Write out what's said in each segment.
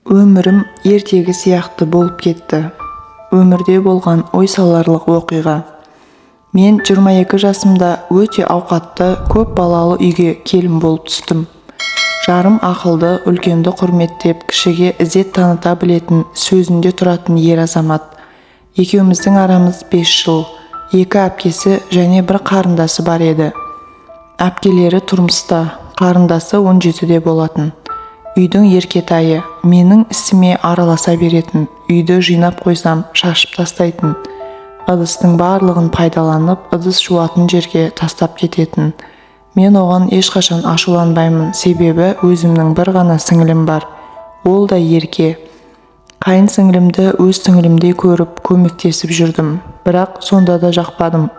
Өмірім ертегі сияқты болып кетті. Өмірде болған ой саларлық оқиға. Мен 22 жасымда өте ауқатты, көп балалы үйге келін болып түстім. Жарым ақылды, үлкенді құрметтеп, кішіге ізет таныта білетін, сөзінде тұратын ер азамат. Екеуміздің арамыз 5 жыл. Екі әпкесі және бір қарындасы бар еді. Әпкелері тұрмыста, қарындасы 17-де болатын. Үйдің еркетайы, менің ісіме араласа беретін, үйді жинап қойсам, шашып тастайтын. Ыдыстың барлығын пайдаланып, ыдыс жуатын жерге тастап кететін. Мен оған ешқашан ашуланбаймын, себебі өзімнің бір ғана сіңілім бар. Ол да ерке. Қайын сіңілімді өз сіңілімдей көріп, көмектесіп жүрдім. Бірақ сонда да жақпадым.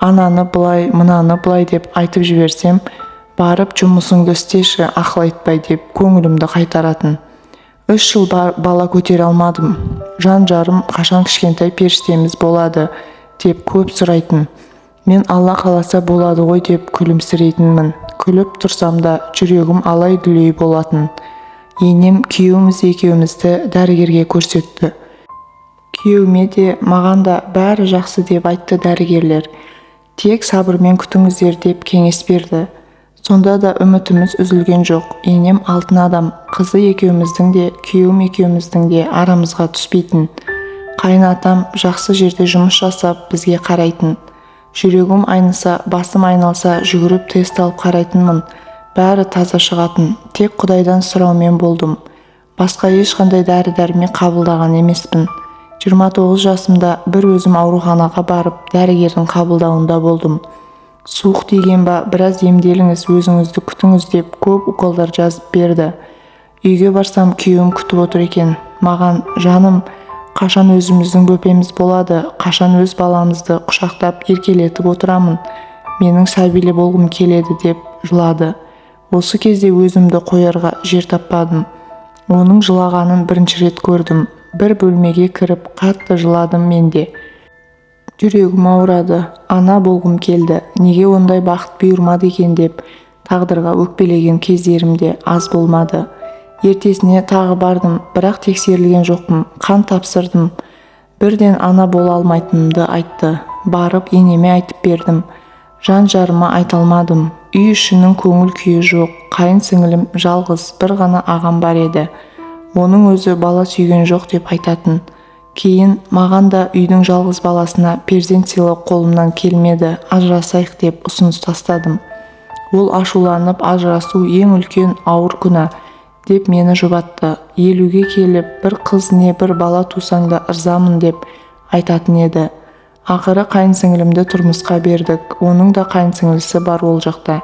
Ананы былай, мынаны былай деп айтып жіберсем, барып жұмысыңды істеші, ақыл айтпай деп көңілімді қайтаратын. 3 жыл бала көтере алмадым. Жан жарым қашан кішкентай періштеміз болады деп көп сұрайтын. Мен Алла қаласа болады ғой деп күлімсірейтінмін. Күліп тұрсам да жүрегім алай-дүлей болатын. Енем күйеуіміз екеумізді дәрігерге көрсетті. Күйеуіме де, маған да бәрі жақсы деп айтты дәрігерлер. Тек сабырмен күтіңіздер деп кеңес берді. Сонда да үмітіміз үзілген жоқ. Енем алтын адам, қызы екеуміздің де, күйеуім екеуміздің де арамызға түспейтін. Қайын атам жақсы жерде жұмыс жасап, бізге қарайтын. Жүрегім айныса, басым айналса, жүгіріп тест алып қарайтынмын. Бәрі таза шығатын. Тек Құдайдан сұраумен болдым. Басқа ешқандай дәрі-дәрмек қабылдаған емеспін. 29 жасымда бір өзім ауруханаға барып, дәрігердің қабылдауында болдым. Суық тиген ба, біраз емделіңіз, өзіңізді күтіңіз деп көп уколдар жазып берді. Үйге барсам, күйеуім күтіп отыр екен. Маған, жаным, қашан өзіміздің бөпеміз болады, қашан өз баламызды құшақтап еркелетіп отырамын, менің сәбилі болғым келеді деп жылады. Осы кезде өзімді қоярға жер таппадым. Оның жылағанын бірінші рет көрдім. Бір бөлмеге кіріп қатты жыладым мен де. Жүрегім ауырады, ана болғым келді, неге ондай бақыт бұйырмады екен деп тағдырға өкпелеген кездерім де аз болмады. Ертесіне тағы бардым, бірақ тексерілген жоқпын, қан тапсырдым. Бірден ана бола алмайтынымды айтты. Барып енеме айтып бердім. Жан жарыма айта алмадым. Үй ішінің көңіл күйі жоқ. Қайын сіңілім жалғыз, бір ғана ағам бар еді. Оның өзі бала сүйген жоқ деп айтатын. Кейін маған да үйдің жалғыз баласына перзент сыйлау қолымнан келмеді, ажырасайық деп ұсыныс тастадым. Ол ашуланып, ажырасу ең үлкен ауыр күнә деп мені жұбатты. 50-ге келіп бір қыз не бір бала тусаң да ырзамын деп айтатын еді. Ақыры қайын сіңілімді тұрмысқа бердік. Оның да қайын сіңілісі бар ол жақта.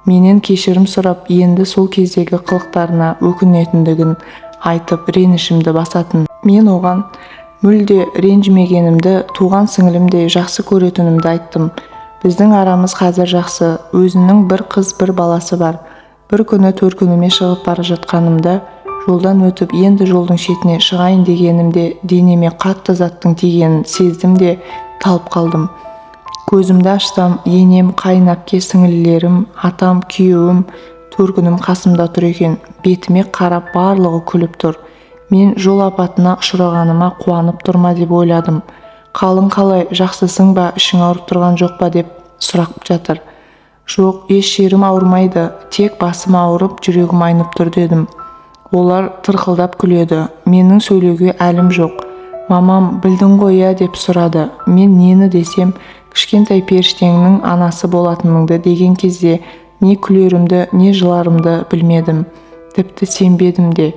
Менен кешірім сұрап, енді сол кездегі қылықтарына өкінетіндігін айтып, ренішімді басатын. Мен оған мүлде ренжімегенімді, туған сіңілімдей жақсы көретінімді айттым. Біздің арамыз қазір жақсы. Өзінің бір қыз, бір баласы бар. Бір күні төркініме шығып бара жатқанымда, жолдан өтіп, енді жолдың шетіне шығайын дегенімде денеме қатты заттың тигенін сездім де талып қалдым. Көзімді ашсам, енем, қайын әпке, сіңілілерім, атам, күйеуім, төркінім қасымда тұр екен. Бетіме қарап барлығы күліп тұр. Мен жол апатына ұшырағаныма қуанып тұрма деп ойладым. Қалың қалай, жақсысың ба, ішің ауырып тұрған жоқ па деп сұрап жатыр. Жоқ, еш жерім ауырмайды, тек басым ауырып, жүрегім айнып тұр дедім. Олар тырқылдап күледі. Менің сөйлеуге әлім жоқ. Мамам, білдің ғой я деп сұрады. Мен нені десем, кішкентай періштеңнің анасы болатыныңды деген кезде не күлерімді, не жыларымды білмедім. Тіпті сенбедім де.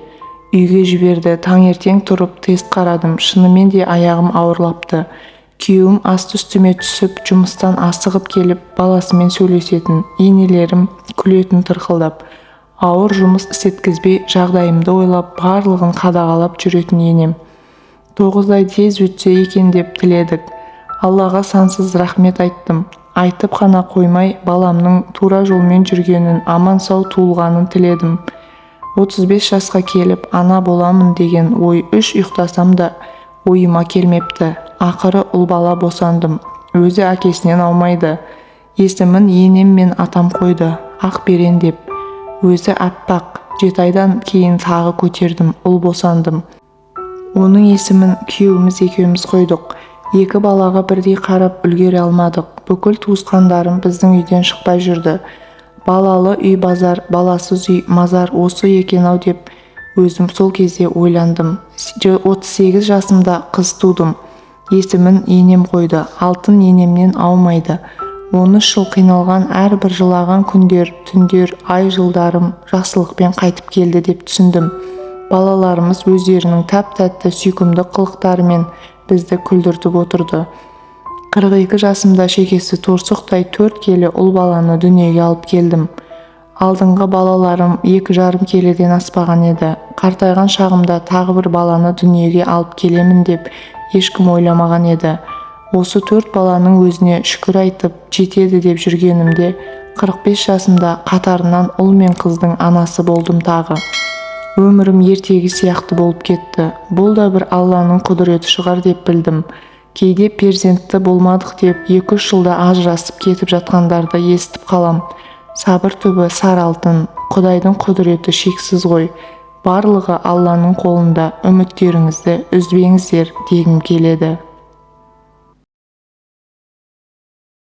Үйге жіберді, таңертең тұрып тест қарадым, шынымен де аяғым ауырлапты. Күйеуім асты үстіме түсіп, жұмыстан асығып келіп, баласымен сөйлесетін, енелерім күлетін тырқылдап. Ауыр жұмыс істеткізбей, жағдайымды ойлап, барлығын қадағалап жүретін енем. 9 ай тез өтсе екен деп тіледік. Аллаға сансыз рахмет айттым. Айтып қана қоймай, баламның тура жолмен жүргенін, аман-сау туылғанын тіледім. 35 жасқа келіп, ана боламын деген ой 3 ұйықтасам да ойыма келмепті. Ақыры ұл бала босандым. Өзі әкесінен аумайды. Есімін енем мен атам қойды, Ақберен деп. Өзі аппақ, 7 айдан кейін тағы көтердім, ұл босандым. Оның есімін күйеуіміз екеуміз қойдық. Екі балаға бірдей қарап үлгере алмадық. Бүкіл туысқандарым біздің үйден шықпай жүрді. Балалы үй базар, баласыз үй мазар осы екен-ау деп өзім сол кезде ойландым. 38 жасымда қыз тудым. Есімін енем қойды. Алтын енемнен аумайды. 13 жыл қиналған, әрбір жылаған күндер, түндер, ай, жылдарым жақсылықпен қайтып келді деп түсіндім. Балаларымыз өздерінің тәп-тәтті, сүйкімді қылықтарымен бізді күлдіртіп отырды. 42 жасымда шекесі торсықтай 4 келі ұл баланы дүниеге алып келдім. Алдыңғы балаларым 2,5 келіден аспаған еді. Қартайған шағымда тағы бір баланы дүниеге алып келемін деп ешкім ойламаған еді. Осы төрт баланың өзіне шүкір айтып, жетеді деп жүргенімде, 45 жасымда қатарынан ұл мен қыздың анасы болдым тағы. Өмірім ертегі сияқты болып кетті. Бұл да бір Алланың құдіреті шығар деп білдім. Кейде перзентті болмадық деп 2-3 жылда ажырасып кетіп жатқандарды естіп қалам. Сабыр түбі сары алтын. Құдайдың құдіреті шексіз ғой. Барлығы Алланың қолында. Үміттеріңізді үзбеңіздер дегім келеді.